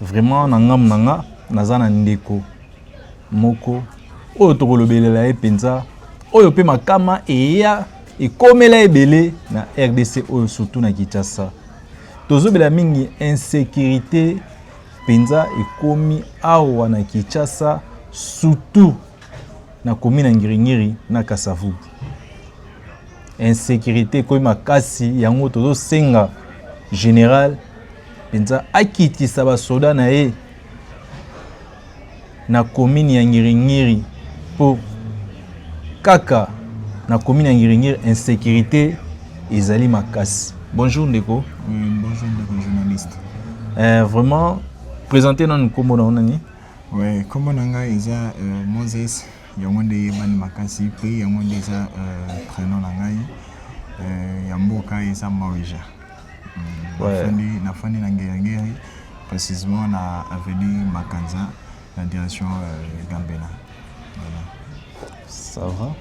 Vraiment na ngambo na nga naza na ndeko moko oyo tokolobelela ye mpenza oyo mpe makama eya ekomela ebele na RDC oyo surtout na Kinshasa. Tozobela mingi insécurité mpenza ekomi awa na Kinshasa surtout na commune ya Ngiringiri na Kasavubu. Insécurité ekomi makasi yango tozosenga général mpenza akitisa basoda na ye na commune ya Ngiringiri mpo kaka na commune ya Ngiringiri insécurité ezali makasi. Bonjour ndeko. Oui, bonjour ndeko journaliste. Vraiment présenter nanu nkombo na yo nani? Oui, nkombo na ngai eza Moses, yango nde eyebani makasi mpe yango nde eza prénom na ngai ya mboka eza Mawija. Nafandi na Ngiringiri, précisément na avenue Makanza, na direction Gambela. Voilà. Ça va?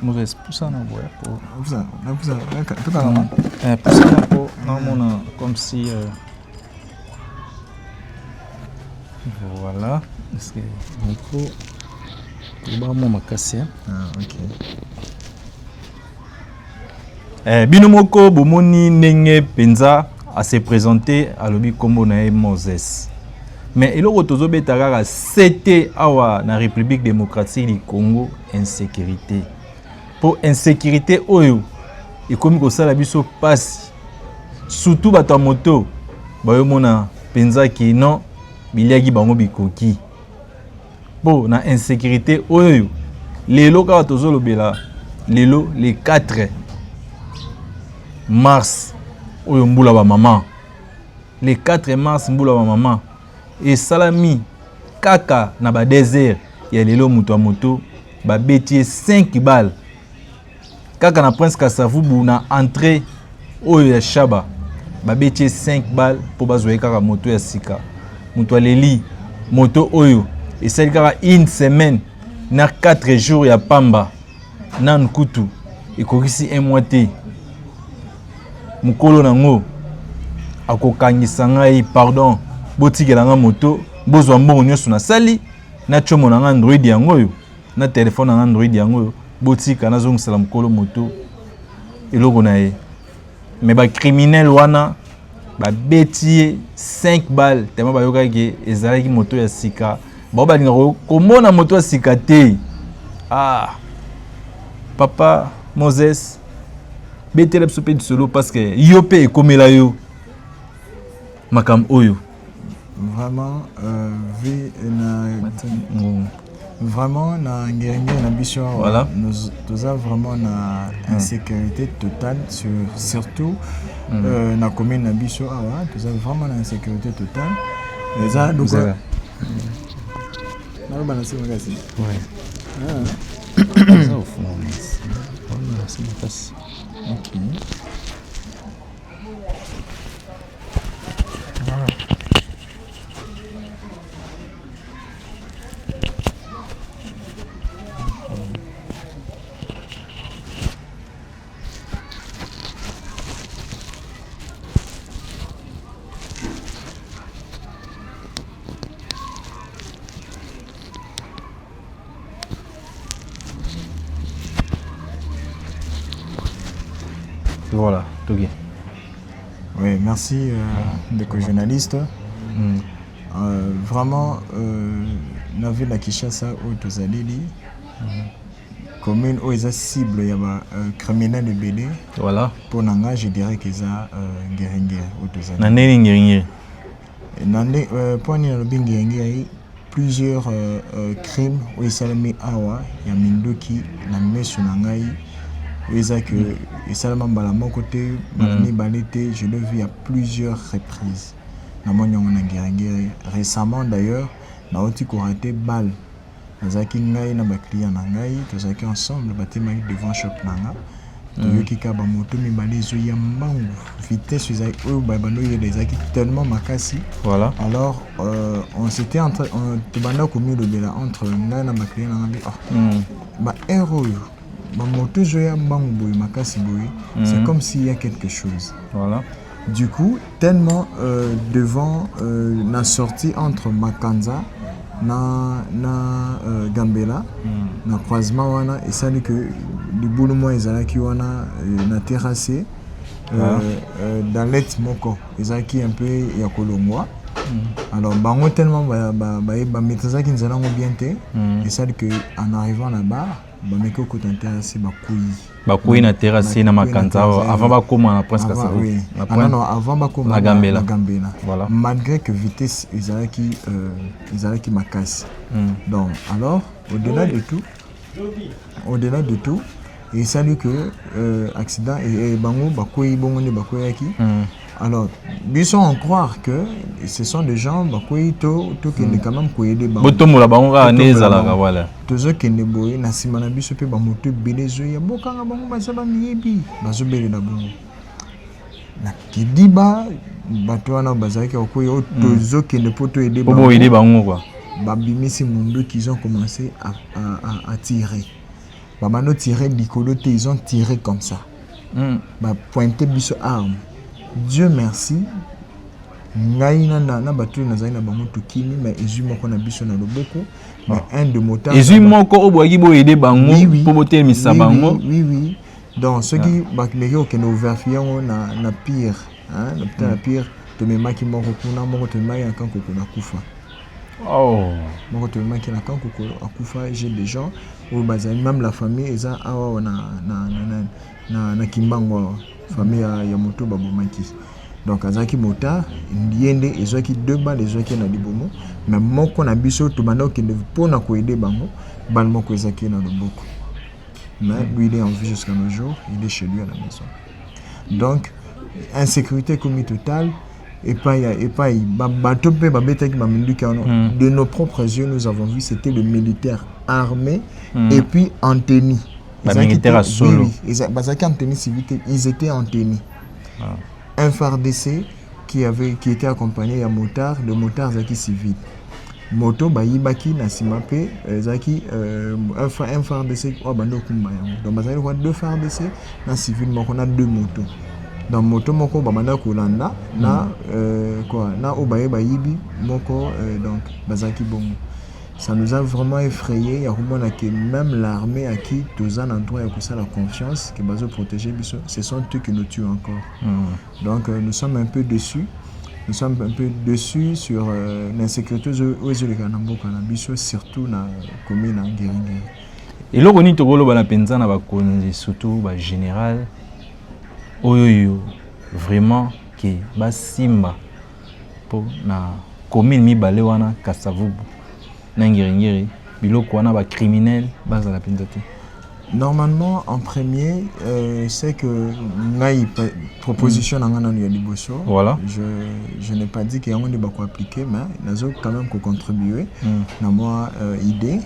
Moses, pusana boye po. Pusana. Pusana po namona comme si voilà, parce que micro loba mwa makasi. Ah, ok. Bino moko bomoni ndenge mpenza ase présenter, alobi nkombo na ye Moses. Mais eloko tozobeta kaka sete awa na République démocratique du Congo, insécurité. Mpo insécurité oyo ekomi kosala biso mpasi, surtout bato ya moto bayomona mpenza ki non biliaki bango bikoki mpo na insécurité oyo. Lelo kaka tozolobela lelo le 4 mars oyo, mbula bamama, le 4 mars mbula bamama esalami kaka na ba désert ya lelo. Moto ya moto babeti ye 5 balles kaka na Prince Kasavubu, na entrée oyo ya Shaba, babeti ye 5 balles mpo bazwa ye kaka moto ya sika. Moto aleli moto oyo esali kaka une semaine na 4 jours ya pamba, nanu kutu ekokisi un mois te. Mokolo nango akokangisa ngai, pardon, botikela nga moto, bozwa mbongo nyonso nasali na tiomo na nga Android yango oyo, na telefone na nga Android yango oyo, botika nazongisela mokolo moto eloko na ye. Mais bacriminel wana babeti ye 5 balles tellement bayokaki ezalaki moto ya sika. Bao balingaka komona moto ya sika te. Ah, papa Moses, betela biso mpe lisolo parce que yo mpe ekomela yo makambo oyo. Vraiment, vie na vraiment na Ngiringiri na biso awa, toza vraiment na insécurité totale, surtout na commune na biso awa, toza vraiment na insécurité totale. Eza Nzela. Naloba na se makasi. Ouais. Ah, Eza ofunga makasi makasi. Ok. Voilà, toki. Oui, merci, ndeko journaliste. Vraiment, na ville ya Kinshasa oyo tozaleli, commune oyo eza cible ya ba criminel ebele, mpo na nga je dirais que eza Ngiringiri oyo tozali. Na ndenge Ngiringiri? Na nde mpo nini nalobi Ngiringiri? Plusieurs crimes oyo esalemi awa ya minduki na miso na ngai, oyo eza ke esalema mbala moko te, mbala mibale te, je l'ai vu à plusieurs reprises. Namoni yango na Ngiringiri. Récemment d'ailleurs, nauti korater balle. Nazalaki ngai na baclient na ngai, tozalaki ensemble, batemaki devant shop na nga. Toyoki kaka bamoto mibale ezoya mbangu, vitesse ezalaki oyo bando oyela ezalaki tellement makasi. Alors on s'était entre tobanda komilobela entre ngai na baclient na ngai: oh, ba heure oyo. Bamoto ezoya mbangu boye, makasi boye, c'est comme s'il y a quelque chose. Du coup, tellement devant na sortie entre Makanza na Gambela, na croisement wana, esali que libulu moko ezalaki wana na terrasse, dalette moko ezalaki un peu ya kolongwa. Alors bango tellement bamaîtrisaki nzela yango bien te, esali que en arrivant là-bas, bameki okota na terrasse, bakwei. Bakwei na terrasse na Makanza avant bakóma na Prince Kasavubu. Oui. Ah, non, non, avant bakóma na Gambela. Na Gambela. Malgré que vitesse ezalaki makasi. Donc alors, au-delà de tout, esali que accident e bango bakwei bongo nde bakweyaki. Alors biso on croire que ce sont des gens bakwei, to tokende quand même koaider bango. Botombola bango kaka nde ezalaka, voilà. Tozokende boye, na nsima na biso mpe bamoto ebele ezoya: "Bokanga bango, baza bamiyebi." Bazobelela bongo na kidiba. Bato wana bazalaki kokwei oyo, tozokende mpo toaider. Po boaider bango quoi. Babimisi munduki, ils ont commencé à tirer. Babando tirer likolo te, ils ont tiré comme ça, bapointe biso arme. Dieu merci, ngai na bato oyo nazali na bango tokimi, mais ezwi moko na biso na loboko, mais un de motard. Ezwi moko oyo boyaki boaider bango mpo botelemisa bango. Oui, donc soki bameki kokende overifier yango na pire, na hôpital ya pire, tomemaki moko kuna, moko tomemaki na Kankoko, na kufa. Moko tomemaki na Kankoko, akufa. J'ai des gens oyo bazali, même la famille eza awa na Kimbangu awa, famille ya moto babomaki. Donc azalaki motard, ye nde ezwaki deux balles, ezwaki na libumu. Mais moko na biso, tobanda kokende mpona koaider bango, balle moko ezalaki na loboko. Mais lui, il est en vie jusqu'à nos jours, il est chez lui à la maison. Donc insécurité ekomi totale epai epai bato mpe babetaki baminduki wana. De nos propres yeux, nous avons vu, c'était le militaire armé et puis en tenue. Bamilitaire à solo. Oui, bazalaki en tenue civile, ils étaient en tenue. Un FARDC qui était accompagné ya motard. Le motard azalaki civil, moto bayibaki na nsima mpe ezalaki un FARDC oyo bandi okumba yango. Donc bazalaki kwa deux FARDC na civil moko na deux moto. Donc moto moko babanda kolanda na quoi, na oyo baye bayibi moko. Donc bazalaki bongo. Ça nous a vraiment effrayé ya komona que même l'armée à qui toza na droit ya kosala confiance, que bazoprotéger biso, ce sont eux qui nous tuent encore. Donc nous sommes un peu déçus, nous sommes un peu déçus sur l'insécurité oyo ezoleka na mboka na biso, surtout na commune ya Ngiringiri. Eloko nini tokoloba na mpenza na bakonzi, surtout bagénéral oyo vraiment ke basimba mpo na commune mibale wana, Kasavubu na Ngiringiri, biloko wana, bacriminel bazala mpenza te? Normalement, en premier, c'est que ngai proposition na nga nanu ya liboso. Je n'ai pas dit que yango nde bako appliquer, mais nazo quand même ko contribuer na moi idée.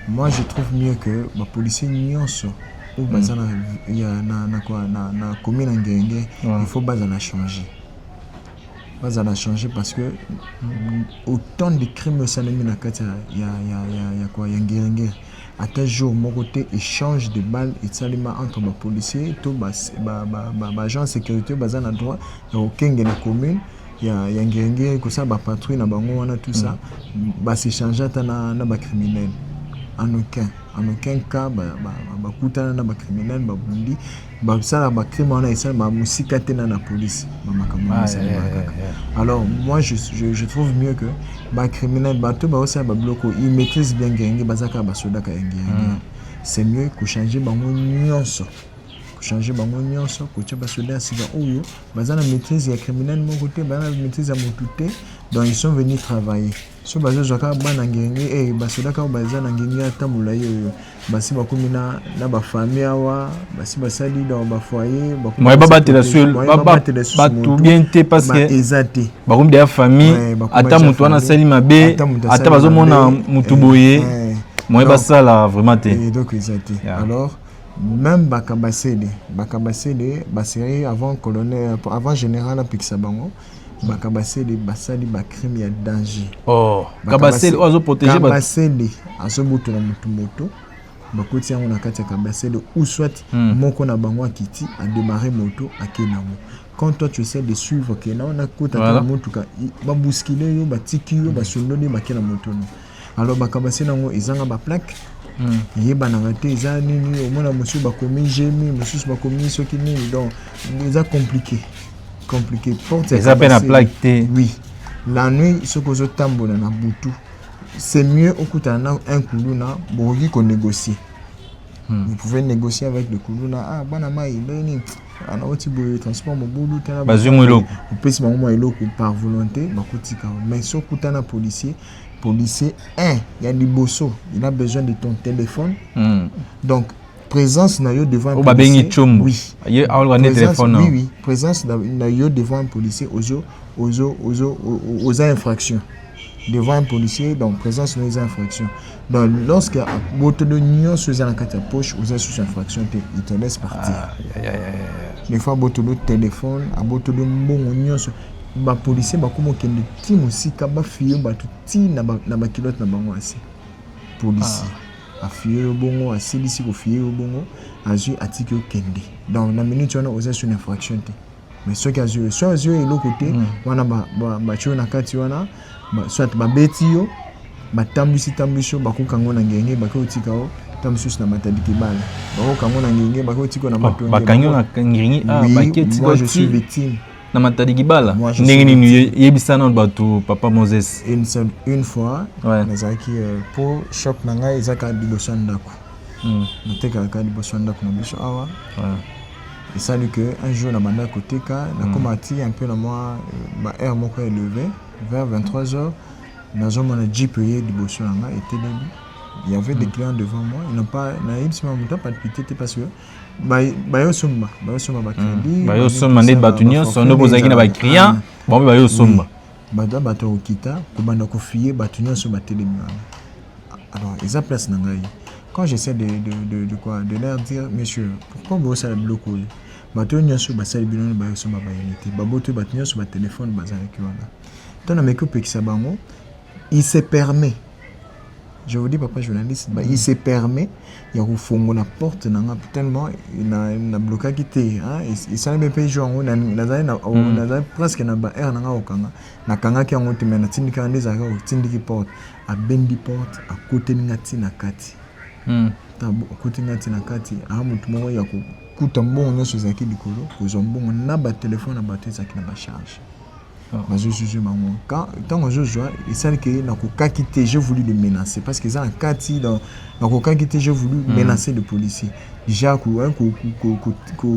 Moi, je trouve mieux que bapolicier nyonso oyo baza na, ya, na, quoi, na commune ya Ngenge, il faut bazala changer, bazala changer, parce que autant de crimes esalemi na kati ya quoi, ya Ngiringiri, ata jour moko te échange de balles esalema entre bapolicier to baagent sécurité baza na droit ya kokengela commune ya Ngiringiri, kosala bapatrouille na bango wana, tout ça, bas'échange ata na bacriminel. En aucun cas bakutana na bacriminel, babundi, basala bacrime wana esalema mosika te na police, bamakambo wana esalema kaka. Alors moi, je trouve mieux que bacriminel, bato baosala babiloko, ils maîtrisent bien Ngenge, baza kaka basodaka ya Ngenge. C'est mieux kochanger bango nyonso, kochanger bango nyonso, kotia basoda ya sika oyo baza na maîtrise ya criminel moko te, baza na maîtrise ya motu te. Donc ils sont venus travailler. So bazozwa kaka bana Ngenge, basoda kaka baza na Ngenge, ata molai oyo basi bakomi na bafamille awa, basi basali dans bafoyer. Moye babatela bato bien te, parce que eza te. Bakomi deya famille. Ata motu wana asali mabe, ata bazomona motu boye, moye basala vraiment te. Donc eza te. Alors même bakabasele, bakabasele basérie avant colonel, avant général apekisa bango, bakabasele basali bacrime ya danger. Oh, kabasele oyo azoprotéger. Kabasele azobotola motu moto. Bakoti yango na kati ya kabasele ou soit moko na bango akiti, adémarre moto, akei nango. Quand toi tu essaies de suivre ke na nakota na motuka, babouscule yo, batiki yo, basundoli, bake na moto no. Alors bakabasele yango ezanga baplaque, eyebanaka te eza nini. Omona mosusu bakomi gemi, mosusu bakomi soki nini, donc eza compliqué, compliqué. Porte eza mpe na plaque te. Oui, la nuit, soki ozotambola na butu, c'est mieux okutana na un kuluna, bokoki konégocier. Vous pouvez négocier avec le kuluna: ah, bana mai, ndenge nini, anauti boye, transport mobulu, tala. Bazwi mwa eloko. Opesi bango mwa eloko par volonté, bakotika. Mais soki okutana policier, policier 1 ya liboso, il a besoin de ton téléphone. Donc présence na yo devant un babengi tchombo. Oui. Ye aoluka nde téléphone. Oui, présence na yo devant un policier, ozo ozo ozo oza infraction devant un policier. Donc présence na yo eza infraction. Donc lorsque botolo nyonso eza na kati ya poche, oza susu infraction te, il te laisse partir. Ah, ya, ya, ya, ya. Des fois botolo téléphone, abotolo mbongo nyonso. Bapolicier bakóma okende ti mosika, bafiye bato ti na bakilote na bango. Ase policier afiye yo bongo, asilisi kofiye yo bongo, azwi, atiki yo, kende. Donc na minute wana oza sur infraction te. Mais soki azwi yo, soki azwi yo eloko te wana, batie yo na kati wana, soit babeti yo, batambwisi tambwisi yo, bakokango na ngenge, bake kotika yo ta mosusu na Matadi Kibala, bakokango na ngenge, bake kotika yo na Matonge. Bakangi yo na ngenge? Oui, moi je suis victime. Na Matadi Kibala? Ndenge nini? Yebisa nano bato, papa Moses. Une seule une fois, nazalaki po shop na ngai eza kaka liboso ya ndako. Natekaka kaka liboso ya ndako na biso awa. Esali que un jour na bandaki koteka, nakóma ti un peu na mwa baheure moko élevé, vers 23 heures, nazomona jeep ye liboso na ngai etelemi. Il y avait des clients devant moi, ils n'ont pas, nayebisi ma moto apalpité te parce que bayosomba bacrédit. Bayosomba nde bato nyonso nde bozalaki na baclient, bango mpe bayosomba. Bato, bato kokita, kobanda kofiye bato nyonso batelemi wana. Alors eza place na ngai. Quand j'essaie de quoi, de leur dire: monsieur, pourquoi bosala biloko oyo? Bato oyo nyonso basali bino, bayosomba baunité, baboto bato nyonso batelefone bazalaki wana. Ntango nameki opekisa bango, il se permet, je vous dis, papa journaliste, il se permet ya kofongola porte na nga tellement na blokaki te. Esalami mpe jour yango, nazali presque na baheure na nga kokanga, nakangaki yango te, mais natindikaka nde ezalaka kotindiki porte. Abendi porte, akoteli nga ntina kati. Akoteli nga ntina kati, aa motu moko ya kokuta mbongo nyonso ezalaki likolo, kozwa mbongo na batelefone na bato ezalaki na bacharge. Bazozwi bango. Ntango azozwa, esalaki nakokaki te. J'ai voulu le menacer parce que eza na kati, donc nakokaki te. J'ai voulu menacer le policier déjà.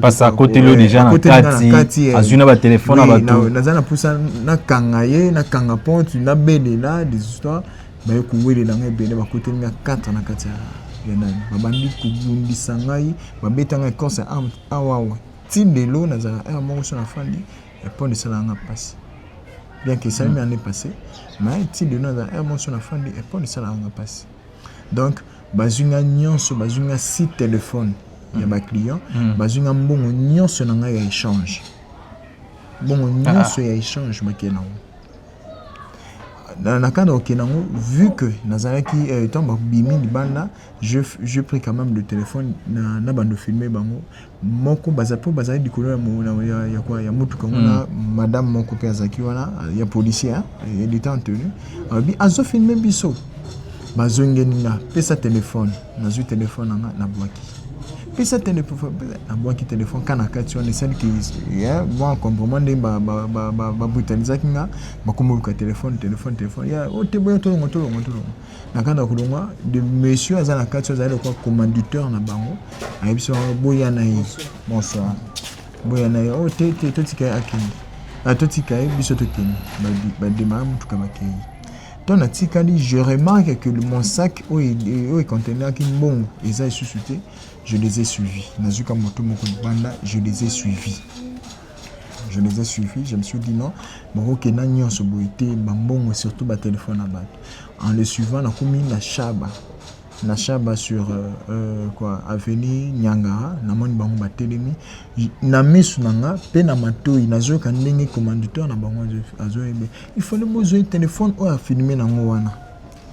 Parce akoteli yo déjà na kati, azwi na batelefone na bato. Naza na mposa nakanga ye, nakanga porte, nabelela des histoires. Baye kowelela ngai ebele, bakoteli ngai 4 na kati ya nani, babandi kobundisa ngai, babeta ngai corse awawa. Ti lelo nazala heure moko so nafandi, epone esalaka nga mpasi, bien que esalemi année passée, mais ti lelo nazala heure moko so nafandi, epone esalaka nga mpasi. Donc bazwi nga nyonso, bazwi nga six téléphone ya baclient, bazwi nga mbongo nyonso na ngai ya échange, mbongo nyonso ya échange bakende yango. Na cadre okende yango, vu que nazalaki ntango babimi libanda, je pris quand même le téléphone na bando filme bango moko baza mpo bazali likolo ya, ya motuka ngo na madame moko mpe azalaki wana ya policier, il était en tenue. Alobi azofilme biso, bazongeli nga: pesa telefone. Nazwi telefone na nga, nabwaki: pesa telefone. Nabwaki telefone ka na kati wana. Esaliki mwa encombrement nde babrutalisaki nga, bakomoluka telefone, telefone, telefone ya o te boya, tolongo, tolongo, tolongo. Na kanda kolongwa de monsieur aza na kati, azali lokola commanditeur na bango, ayebisi bango: boya na ye, bonsoir, boya na ye o te te, totika ye akende, totika ye, biso tokende. Badémarrer motuka, bakei. To natikali, je remarque que mon sac oyo econtenaki mbongo eza lisusu te. Je les ai suivis, nazwika moto moko libanda, je les ai suivis, je les ai suivis. Je me suis dit: non, bakokenda nyonso boye te, bambongo, surtout batelefone na bato. En le suivant, nakomi na Shaba, na Shaba sur quoi, avenue Nyangara. Namoni bango batelemi. Na misu na nga mpe na matoi, nazoyoka ndenge commanditeur na bango azoyebe: il fallait bozwa telefone oyo afilme nango wana.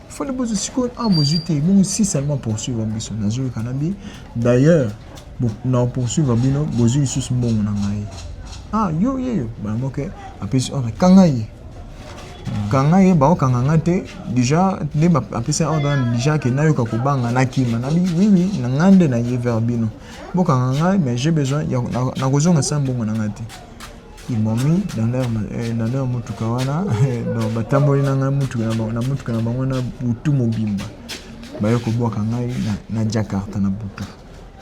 Fallait bozwa sikoyo awa, bozwi te. Bongo si seulement poursuivre biso, nazoyoka na bi. D'ailleurs, na poursuivre bino, bozwi lisusu mbongo na ngai. Ah, yo ye yo balamoke apesi ordre: kanga ye, kanga ye. Baokanga nga te. Déjà nde apesi ordre wana, déjà ke nayoka kobanga, nakima. Nabi: Oui, na nga nde naye vers bino, bokanga ngai, mais j'ai besoin nakozonga sa mbongo na ngai te." Ils m'ont mis dans leur mutuka wana. Donc batamboli na ngai mutuka na mutuka na bango na butu mobimba, baye kobwaka ngai na Jakarta na butu.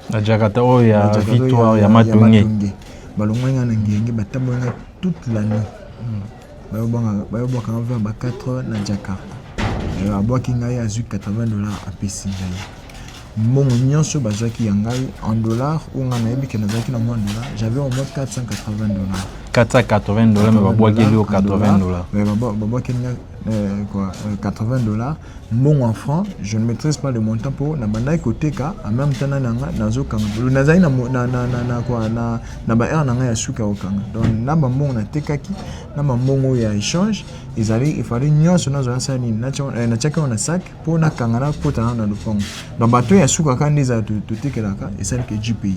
Na Jakarta oyo ya Victoire ya Matonge. Balongwaki ngai na Ngenge, batamboli ngai toute la nuit, bayobwaka ngai vers ba 4 heures na Jakarta. Abwaki ngai, azwi 80 $, apesi ngai mbongo nyonso bazwaki ya ngai en dollar. Oyo ngai nayebi ke nazalaki na mwa dollar, j'avais au moins 480 $. 480 $, mais babwakeli yo 80 $. Babwakeli nga quoi, 80 $. Mbongo en franc, je ne maîtrise pas le montant, mpo na bandaki koteka en même temps. Nani nanga nazokanga, nazali na quoi, na baheure na ngai ya suka ya kokanga. Donc na bambongo natekaki, na bambongo oyo ya échange ezali, efali nyonso nazwa, nasala nini? Natiaki yango na sac mpo nakanga, nakota nano na lopango. Donc bato ya suka kaka nde ezala totekelaka, esalaki GPI.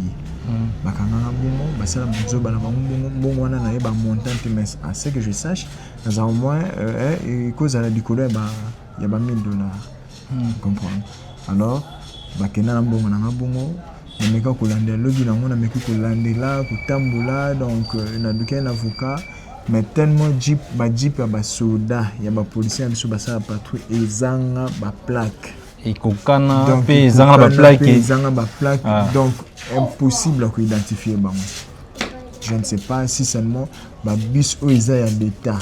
Bakanganga bongo, basala zoba na bango. Bongo mbongo wana nayeba montant te, mais à ce que je sache, naza au moins ekozala likolo ya ba 1000 $, comprendre. Alors bakenda na mbongo nanga. Bongo nameka kolandela lobi nango, nameki kolandela, kotambola. Donc naluki un avocat, mais tellement jeep, bajeep ya basoda, ya bapolicier na biso basala patrouille ezanga baplaque. Ekokana mpe ezanga baplaque. Ezanga baplaque. Ah. Donc impossible ya koidentifier bango. Je ne sais pas si seulement babus oyo eza ya l'État,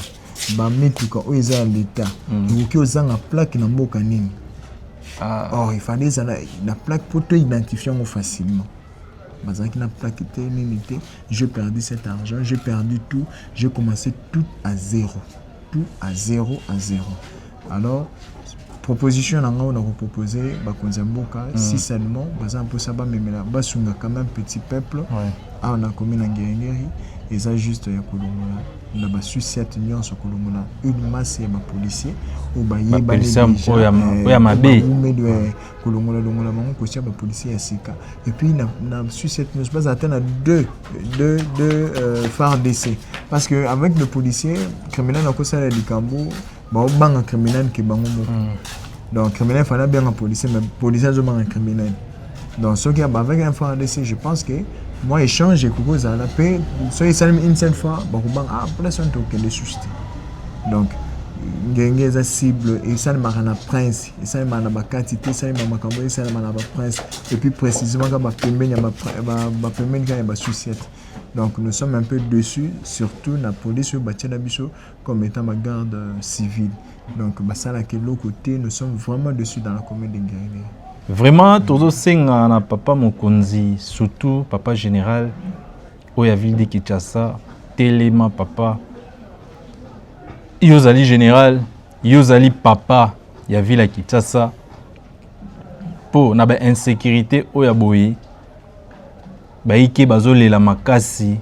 bamituka oyo eza ya l'État ekoki ozanga plaque na mboka nini. Or il fallait ezala na plaque mpo to identifier yango facilement. Bazalaki na plaque te, nini te. J'ai perdu cet argent, j'ai perdu tout, j'ai commencé tout à zéro, tout à zéro, à zéro. Alors proposition na ngai oyo nakopropose bakonzi ya mboka, si seulement baza na mposa bamemela, basunga quand même petit peuple awa nakomi na Ngerengeri, eza juste ya kolongola na basous-ciat nyonso, kolongola une masse ya bapolicier oyo bayebani. Bapolicier oyo ya mabe. Bawumeli, kolongola longola bango, kotia bapolicier ya sika. Et puis na sous-ciat nyonso bazala ata na deux FARDC, parce que avec le policier, criminel akosala likambo, baobanga criminel ke bango moko. Donc criminel fallait abenga policier, mais policier azobanga criminel. Donc soki avec un FARDC, je pense que moi échange ekoki kozala mpe. Soki esalemi une seule fois, bakobanga: ah, place wana tokokende susu te. Donc Ngenge eza cible. Esalemaka na Prince, esalemaka na bakati te, esalemaka makambo, esalemaka na baprince, et puis précisément kaka bapembeni ya bapembeni kaka ya basous-ciat. Donc nous sommes un peu déçus, surtout na police oyo batia na biso comme étant bagarde civile. Donc basalaka eloko te. Nous sommes vraiment déçus dans la commune de Ngenge. Vraiment tozosenga na papa mokonzi, surtout papa général oyo ya ville de Kinshasa: telema papa, yo ozali général, yo ozali papa ya ville ya Kinshasa, mpo na bainsécurité oyo ya boye, bayike bazolela makasi,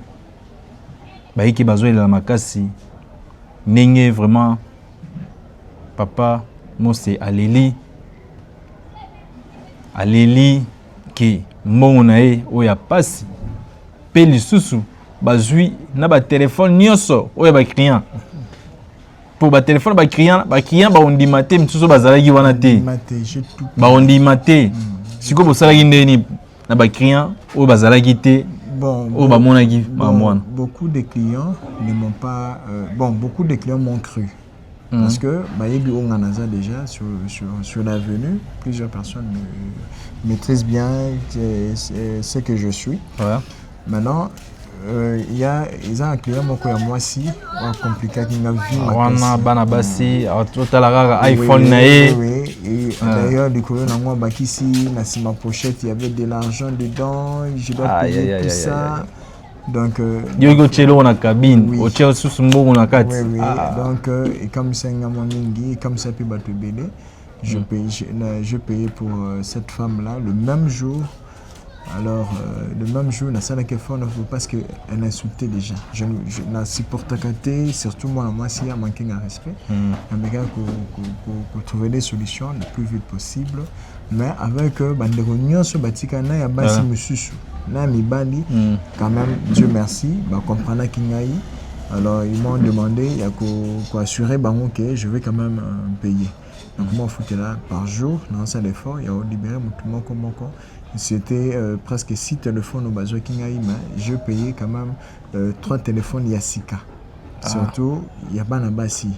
bayike bazolela makasi ndenge vraiment papa Mose aleli, aleli ke mbongo na ye oyo ya pasi, mpe lisusu bazwi na batelefone nyonso oyo ya baclient, mpo batelefone baclient, baclient baondima te, misusu bazalaki wana te. Mate, j'ai tout. Baondima te. Sikoyo bosalaki ndeni na baclient oyo bazalaki te, Bon, oyo bamonaki bon, makambo wana? Beaucoup de clients ne m'ont pas. Bon, beaucoup de clients m'ont cru. Parce que, bayebi oyo nga naza déjà sur l'avenue, plusieurs personnes me maîtrisent bien ce que je suis. Maintenant, il y a, ils ont un client moko ya mwasi acompliquaki nga vie. Wana bana basi, otala kaka iPhone na ye. Oui, et d'ailleurs likolo nango abakisi na nsima pochette, il y avait de l'argent dedans, je dois payer tout ça. Donc yoki otie eloko na cabine, Oui. otie lisusu mbongo na kati. Oui. Ah. Donc ekamwisa nga mwa mingi, ekamwisa mpe bato ebele. Je paye, je payais pour cette femme là le même jour. Alors le même jour nasalaki effort parce que elle insultait déjà. Je nasupportaka te, surtout mwana mwasi amanke nga respect. Namekaka kotrouver des solutions le plus vite possible, mais avec bandeko nyonso batika na ya basi mosusu na ya mibali. Quand même, Dieu merci, bacomprenaki ngai. Alors ils m'ont demandé ya koassurer bango que je vais quand même payer. Donc moi là par jour naosala effort ya kolibérer motu moko moko. C'était presque six téléphones oyo bazwaki ngai, mais je payais quand même trois téléphones ya sika. Surtout ya bana basi.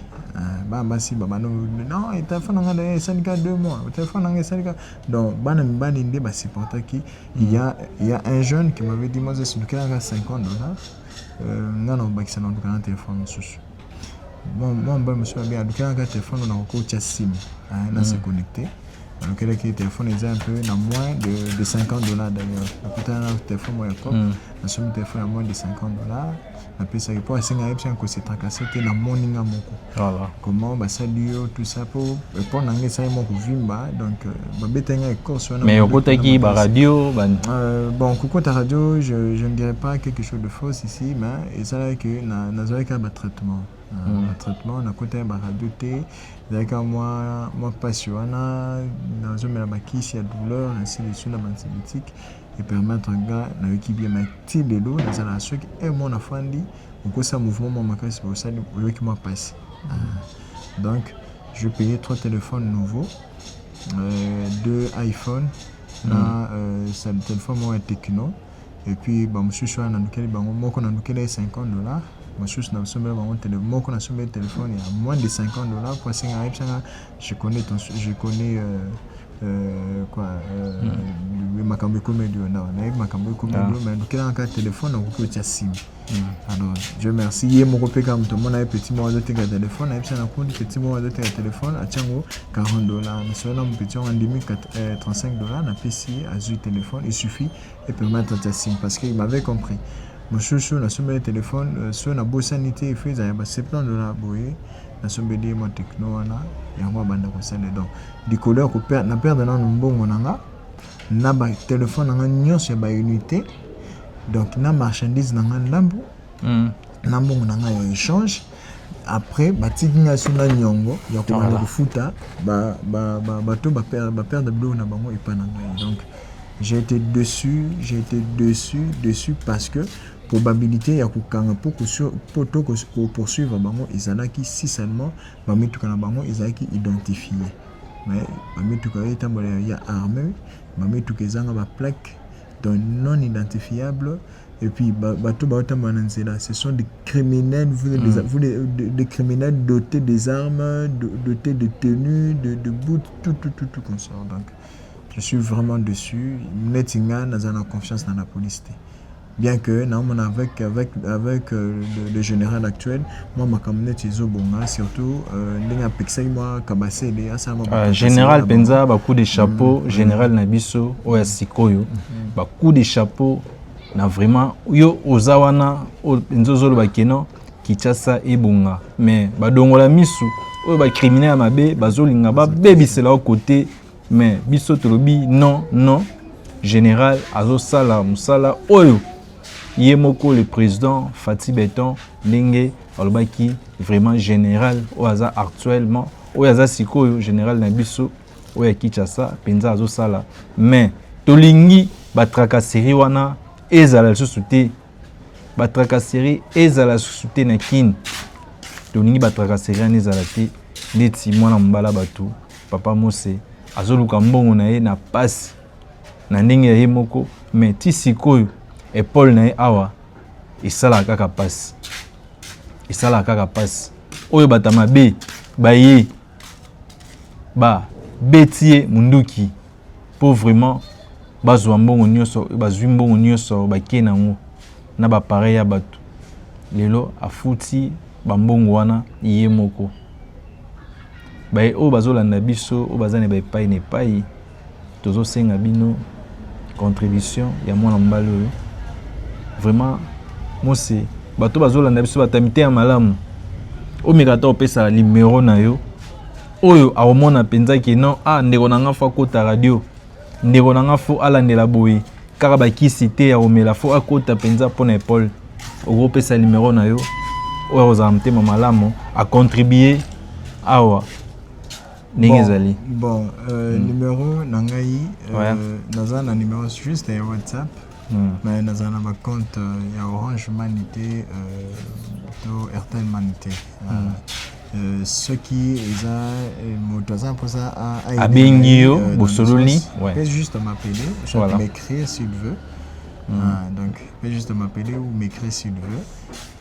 Bana basi babanda: "Non, téléphone na ngai esali ka 2 mois, téléphone na ngai esali ka." Donc bana mibali nde basupportaki. Il y a un jeune qui m'avait dit: "Moses, lukelanga 50 $, nga na obakisa na nduka na téléphone mosusu." Bon, mwa mobali mosusu abi alukelanga téléphone na koki otya sim na se connecté. Alukelaki téléphone eza un peu na moins de 50 $ d'ailleurs. Nakutana na téléphone moko ya cop, nasombi téléphone ya moins de 50 $, napesaki mpo asenga, ayebisaki kose tracasser te, namoni nga moko comment basali yo tout ça, mpo mpo na ngai esali mwa kovimba. Donc babetaki ngai écorce wana. Mais okotaki baradio? Bon, kokota radio, je ne dirais pas quelque chose de faux ici, mais ezalaki nazwaki kaka batraitement. Batraitement, nakotaki baradio te, ezalaki kaka mwa mpasi wana, nazomela bakisi ya douleur, ainsi de suite, na baantibiotique epermettre nga nayoki bien. Mais ti lelo nazalaka, soki un mois nafandi, okosala mouvement mwa makasi, osali, oyoki mwa mpasi. Donc je payais trois téléphones nouveaux, deux iPhone na téléphone moko ya Tecno. Et puis bamosusu wana nalukeli bango, moko nalukeli ye 50 $, mosusu nasombeli bango, moko nasombeli téléphone ya moins de 50 $, po asenga, ayebisanga: "Je connais ton, je connais quoi, makambo ekomeli yo." Na nayebi makambo ekomeli yo, mais lukelanga kaka téléphone nakoki otia sim. Alors Dieu merci, ye moko mpe kaka moto amona ye, petit moko azoteka téléphone, ayebisa na kundi, petit moko azoteka téléphone, atiango 40 $. Nasolo na petit yango, andimi 35 $, napesi ye, azwi téléphone, il suffit epermettre atia sim, parce que il m'avait compris. Mosusu nasombeli téléphone, so nabosani te, efo ezala ba 70 $ boye, nasombeli ye mwa Tecno wana, yango abanda kosala. Donc likolo ya na perdre nano mbongo na nga na batelefone na nga nyonso ya baunité, donc na marchandise na nga ndambu, na mbongo na nga ya échange. Après batiki nga so na niongo ya kobanda kofuta bato baperdre biloko na bango epai na ngai. Donc j'ai été déçu, j'ai été déçu, déçu, parce que probabilité ya kokanga mpo to kopoursuivre bango ezalaki si seulement bamituka na bango ezalaki identifié. Mais bamituka oyo etambola ya armée, bamituka ezanga baplaque, donc non identifiable. Et puis bato baotambola na nzela, ce sont des criminels, vous, des criminels dotés des armes, dotés de tenues, de boots, tout, tout, tout, tout consort. Donc je suis vraiment déçu. Neti nga naza na confiance dans la police te, bien que naomona avec le général actuel, mwa makambo neti ezobonga, surtout ndenge apekisaki mwa kabasele asala mwa Général mpenza, bacoup de chapeau. Général na biso oyo ya sikoyo, bacoup de chapeau na vraiment yo oza wana oyo mpenza ozoloba keno Kinshasa ebonga. Mais badongola misu oyo, bacriminel ya mabe bazolinga babebisela yo kote, mais biso tolobi non, non, général azosala mosala oyo ye moko le président Fatshi Béton ndenge alobaki. Vraiment, général oyo aza actuellement, oyo aza sikoyo général na biso oyo ya Kinshasa mpenza azosala. Mais tolingi batracasserie wana ezala lisusu te, batracasserie ezala lisusu te na Kini. Tolingi batracasserie wana ezala te. Neti mwana mobala bato, papa Mose azoluka mbongo na ye na pasi na ndenge ya ye moko, mais ti sikoyo épaule na ye awa esalaka kaka pasi, esalaka kaka pasi. Oyo bato mabe baye babeti ye munduki mpo vraiment bazwa mbongo nyonso, bazwi mbongo nyonso, bakei nango na bapareil ya bato. Lelo afuti bambongo wana ye moko. Baye oyo bazolanda biso, oyo baza na baepai na epai, tozosenga bino contribution ya mwana mobali oyo vraiment Mose. Bato bazolanda biso, bato ya mitema malamu, omeka ata opesa numero na yo, oyo akomona mpenza ke non, ah, ndeko na nga faut akota radio, ndeko na nga faut alandela boye. Kaka bakisi te ya komela, fo akota mpenza mpo na épaule. Okopesa numéro na yo, oyo akozala motema malamu acontribue awa ndenge ezali. Bon, numéro na ngai, naza na numéro juste ya WhatsApp, mais naza na bacompte ya Orange Money te, to Airtel Money te. Soki eza moto aza mposa abengi yo, bosololi. Peut juste m'appeler soit m'écrire s'il veut. Ah, donc peut juste m'appeler ou m'écrire s'il veut,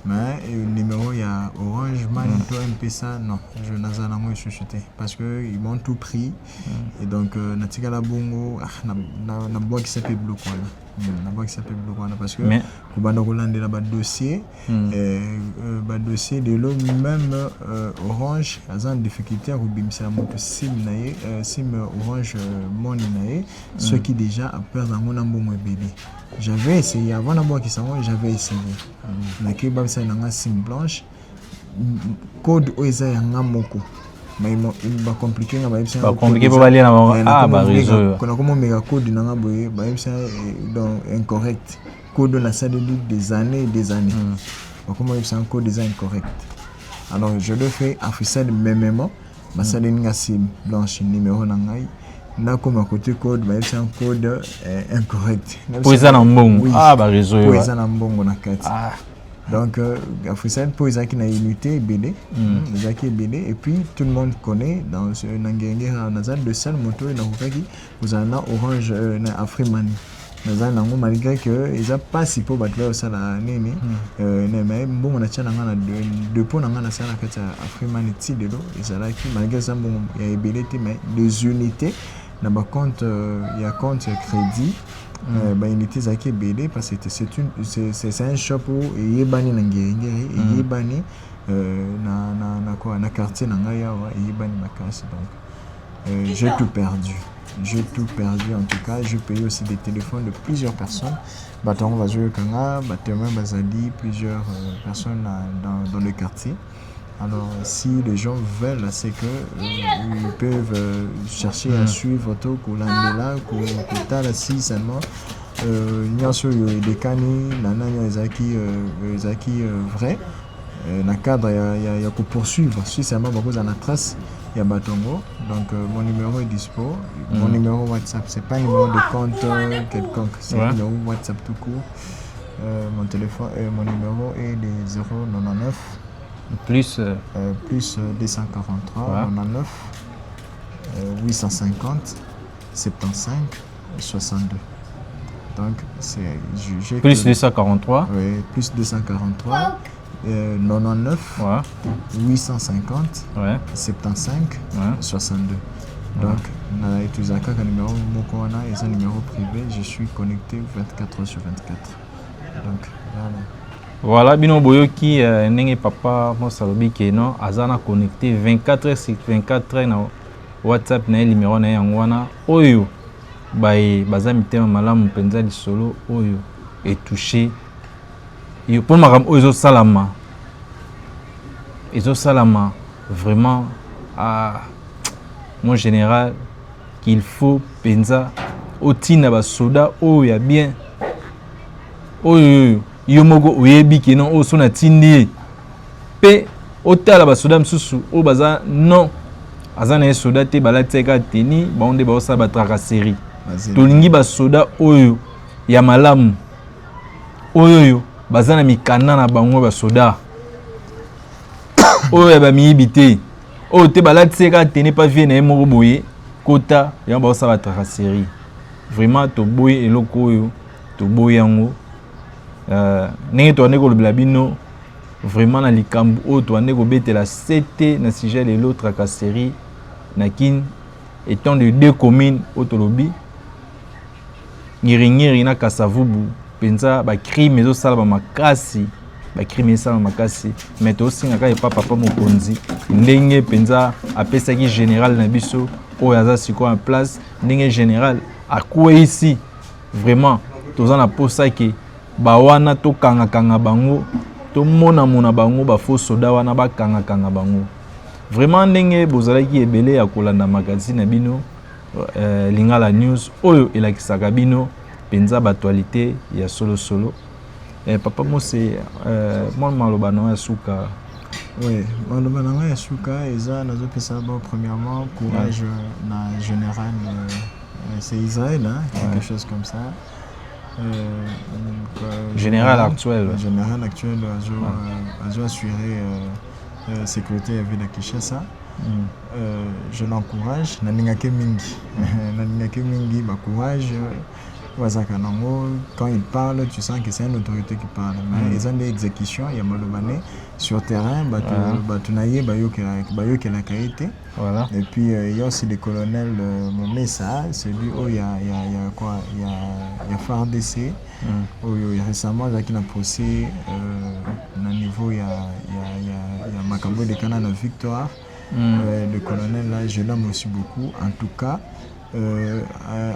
mais numéro ya Orange Money to M-Pesa, non, je naza nango lisusu te parce que ils m'ont tout pris. Et donc natikala bongo, ah, nabwakisa mpe biloko wana. Nabwakisa mpe biloko wana parce que kobanda kolandela badossier, badossier lelo, même Orange aza na difficulté ya kobimisela moto sim na ye, sim Orange Money na ye, soki déjà aperdre yango na mbongo ebele. J'avais essayé avant nabwakisa yango, j'avais essayé, nakei babisala na nga sim blanche, code oyo eza ya nga moko, bacompliqué nga, bayebisa. Bacompliqué mpo balia na bango, ah, baréseau oyo. Nakomomeka code na nga boye, bayebisa donc incorrect. Code oyo nasaleli des années et des années, bakoma oyebisa nga code eza incorrect. Alors je le fais, Africell memement basaleli nga sim blanche, numéro na ngai, nakoma côté code, bayebisa nga code incorrect. Mpo eza na mbongo. Ah, baréseau Po oyo. Eza na mbongo na kati. Donc Africell, mpo ezalaki na unité ebele, ezalaki ebele, et puis tout le monde connaît dans na Ngiri-Ngiri, naza le seul moto oyo nakokaki kozala na Orange, na Afrimoney naza nango, malgré que eza mpasi mpo bato bayosala nini, mais mbongo natia na nga na dépôt na nga, nasala na kati ya Afrimoney ti lelo ezalaki, malgré eza mbongo ya ebele te, mais des unités na bacompte, ya compte ya crédit, baunité ezalaki ebele parce que c'est une c'est un shop oyo eyebani na Ngiri-Ngiri, eyebani na quoi, na quartier na ngai awa, eyebani makasi. Donc j'ai tout perdu, j'ai tout perdu. En tout cas, j'ai payé aussi des téléphones de plusieurs personnes. Bato yango bazoyoka nga, batémoin bazali, plusieurs personnes dans le quartier. Alors si les gens veulent, c'est que ils peuvent chercher à suivre to kolandela, kotala si seulement nyonso oyo elekani na nani oyo ezalaki vrai, na cadre ya kopoursuivre, si seulement bakozala na trace ya bato yango. Donc mon numéro est dispo, mon numéro WhatsApp, c'est pas un numéro de compte quelconque, c'est un numéro WhatsApp tout court. Mon téléphone, mon numéro est le 099 Plus plus 243 99 850 75 62. Donc c'est j'ai Plus 243. Oui, plus 243 99 850 75 62. Donc na utilisaka kaka numéro moko wana, eza numéro privé, je suis connecté 24 heures sur 24. Donc voilà. Voilà, bino boyoki ndenge papa Mosa alobi ke non, aza na connecté 24 heures sur 24 heures na WhatsApp na ye. Numéro na ye yango wana. Oyo baye baza mitema malamu mpenza, lisolo oyo etouche yo mpona makambo oyo ezosalama vraiment, ah, mon général, qu'il faut mpenza otinda basoda oyo ya bien, oyo yo moko oyebi ke non, oyo so natindi ye mpe otala basoda mosusu oyo baza non, aza na ye soda te, balati ye kaka teni, bango nde baosala batracasserie. Tolingi basoda oyo ya malamu, oyo baza na mikanda na bango, basoda oyo ya bamiyibi te, oyo te balati ye kaka teni pa vie na ye moko boye kota yango baosala batracasserie. Vraiment toboyi eloko oyo, toboyi yango. Ndenge tobandi kolobela bino vraiment na likambo oyo tobandi kobetela sete na sujet lelo, tracasserie na Kin étant de deux communes oyo tolobi, Ngiri-Ngiri na Kasavubu, mpenza bacrime ezosalama makasi, bacrime esalama makasi. Mais tosengaka epa papa mokonzi, ndenge mpenza apesaki général na biso oyo aza sikoyo en place, ndenge général akweyisi, vraiment toza na posa ke bawana tokangakanga bango, tomonamona bango, bafaux soda wana bakangakanga bango vraiment. Ndenge bozalaki ebele ya kolanda magazine na bino, Lingala News, oyo elakisaka bino. Mpenza baactualité ya solosolo. Papa Mose, mwa maloba na yo ya suka. Oui, maloba na ngai ya suka eza, nazopesa d'abord premièrement courage na général, c'est Israël, hein, quelque chose comme ça. Donc, Général actuel. Général actuel azo, azo assurer sécurité ya ville ya Kinshasa. Je l'encourage, nalingaki mingi, nalingaki mingi bacourage oyo azalaka nango. Quand il parle, tu sens que c'est une autorité qui parle, mais eza nde exécution ya maloba ne sur terrain, bato bato na ye bayokelaka ye te. Et puis il y a aussi le colonel Momesa, celui oyo ya quoi, ya FARDC, oyo récemment azalaki na procès na niveau ya makambo elekana na Victoire. Le colonel là, je l'aime aussi beaucoup. En tout cas,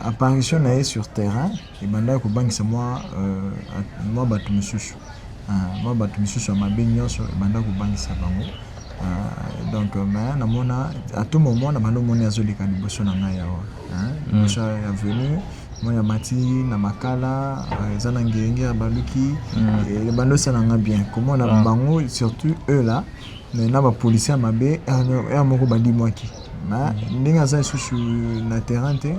apparition na ye sur terrain ebandaki kobangisa mwa bato mosusu. Ah, mwa bato misusu ya mabe nyonso ebandaki kobangisa bango. Donc mais namona à tout moment na bando omoni azoleka liboso na ngai awa, hein, liboso ya avenue moi ya mati na Makala, eza na ngenge ya baluki. Ebandi osala nga bien komona bango, surtout eux là, mais na bapolicier ya mabe heure moko balimwaki, mais ndenge aza lisusu na terrain te.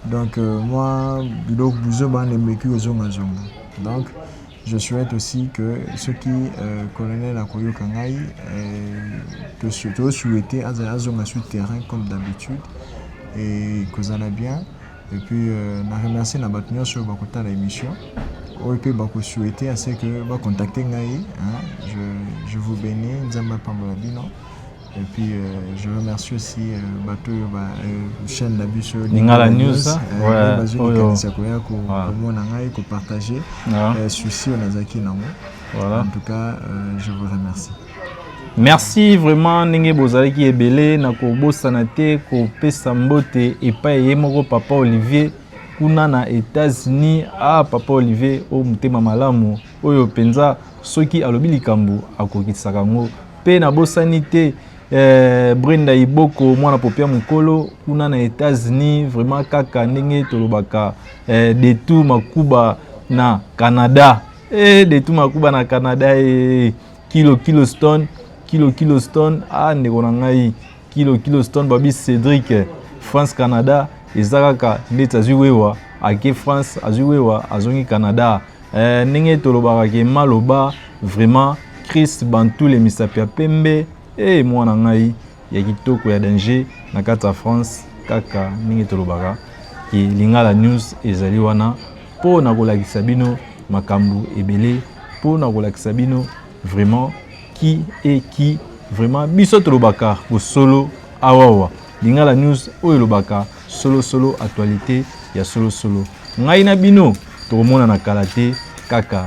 Donc moi, biloko buzoba wana emeki kozongazonga. Donc je souhaite aussi que soki colonel akoyoka ngai, tosouhaite azonga sur terrain comme d'habitude et kozala bien. Et puis na remercie na bato nyonso oyo bakotala émission oyo mpe bakosouhaite à ce que bacontacte ngai, hein. Je vous bénis, Nzambe apambola bino. Et puis je remercie aussi bato oyo ba chaîne na biso. Lingala News, bazwi likanisi koya komona ngai, kopartage souci oyo nazalaki nango. En tout cas, je vous remercie. Merci vraiment ndenge bozalaki ebele. Na kobosana te kopesa mbote epai ye moko papa Olivier kuna na États-Unis. Ah, papa Olivier oyo motema malamu, oyo mpenza soki alobi likambo akokisaka yango. Mpe nabosani te Brenda Iboko, mwana popia mokolo kuna na États-Unis. Vraiment, kaka ndenge tolobaka, Detu Makuba na Canada, Detu Makuba na Canada, Kilo Kilo Stone, Kilo Kilo Stone. Ah, ndeko na ngai Kilo Kilo Stone, babi Cédric, France Canada eza kaka ndeti azwi wewa, ake France, azwi wewa, azongi Canada. Ndenge tolobaka ke maloba vraiment Chris Bantule, misapi ya pembe e mwana ngai ya kitoko ya danger na kati ya France. Kaka ndenge tolobaka ke Lingala News ezali wana mpo na kolakisa bino makambo ebele, mpo na kolakisa bino vraiment qui est qui. Vraiment, biso tolobaka bosolo awawa. Lingala News oyo elobaka solosolo, actualité ya solosolo. Ngai na bino tokomonana kala te kaka.